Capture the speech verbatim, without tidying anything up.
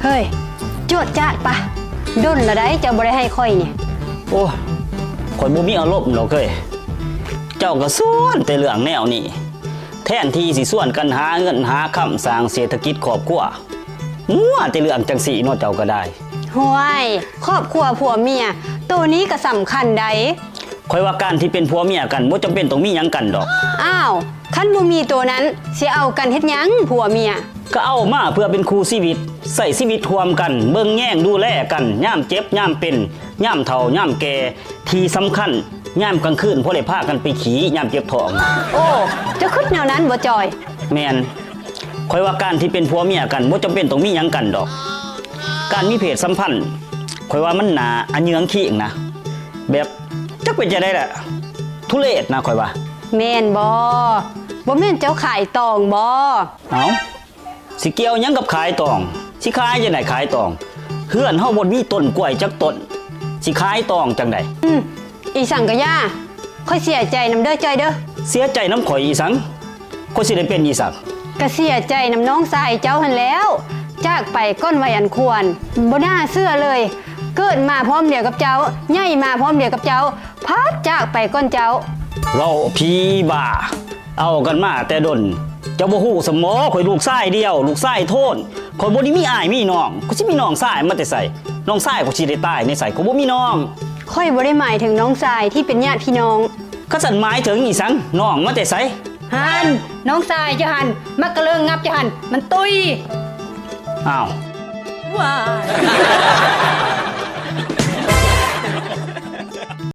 เฮ้ย จวดจ้าดปะ ดนละได้เจ้าบ่ได้ให้ข่อยนี่ โอ้ย ข่อยบ่มีอารมณ์ดอกเฮ้ย เจ้าก็ชวนแต่เรื่องแนวนี้ แทนที่สิชวนกันหาเงินหาคำสร้างเศรษฐกิจครอบครัว มัวแต่เรื่องจังซี้เนาะเจ้าก็ได้ ห้วย ครอบครัวผัวเมีย โตนี้ก็สำคัญใด ข่อยว่าการที่เป็นผัวเมียกันบ่จำเป็นต้องมีหยังกันดอก อ้าว คันบ่มีโตนั้น สิเอากันเฮ็ดหยังผัวเมีย ก็เอามาเพื่อเป็นคู่ชีวิต ใช้ชีวิตร่วมกัน เบิ่งแยงดูแลกัน ยามเจ็บยามเป็น ยามเฒ่ายามแก่ ที่สำคัญ ยามกลางคืนพอได้พากันไปขี้ยามเจ็บท้อง โอ้ เจ้าคิดแนวนั้นบ่จอย แม่น ข่อยว่าการที่เป็นผัวเมียกันบ่จำเป็นต้องมีหยังกันดอก การมีเพศสัมพันธ์ ข่อยว่ามันน่าอะเหยืองขี้อิงนะ แบบจักเป็นจั่งใดล่ะ ทุเรศนะข่อยว่า แม่นบ่ บ่แม่นเจ้าขายตองบ่ เอ้า สิเกี่ยวหยังกับขายตอง สิขายจั่งใดขายตอง เฮือนเฮาบ่มีต้นกล้วยจักต้น สิขายตองจั่งใด อืม อีสังกะย่า ข่อยเสียใจนำเด้อจ้อยเด้อ เสียใจนำข่อยอีสัง ข่อยสิได้เป็นอีสัง กะเสียใจนำน้องชายเจ้าหั้นแหล้ว จากไปก่อนวัยอันควร บ่น่าเชื่อเลย เกิดมาพร้อมเดียวกับเจ้า ใหญ่มาพร้อมเดียวกับเจ้า พัดจากไปก่อนเจ้า เว้าผีบ้า เอากันมาแต่ดน เจ้าบ่ฮู้สมอ ข่อยลูกชายเดียว ลูกชายโทน ข่อยบ่ได้มีอ้ายมีน้อง ข่อยสิมีน้องชายมาแต่ไส น้องชายข่อยสิได้ตายในไส ข่อยบ่มีน้อง ข่อยบ่ได้หมายถึงน้องชายที่เป็นญาติพี่น้อง คันซั้นหมายถึงอีสัง น้องมาแต่ไส หั้น น้องชายเจ้าหั้น มักกะเลิงงับเจ้าหั้น มันตุ้ย อ้าว ว้าย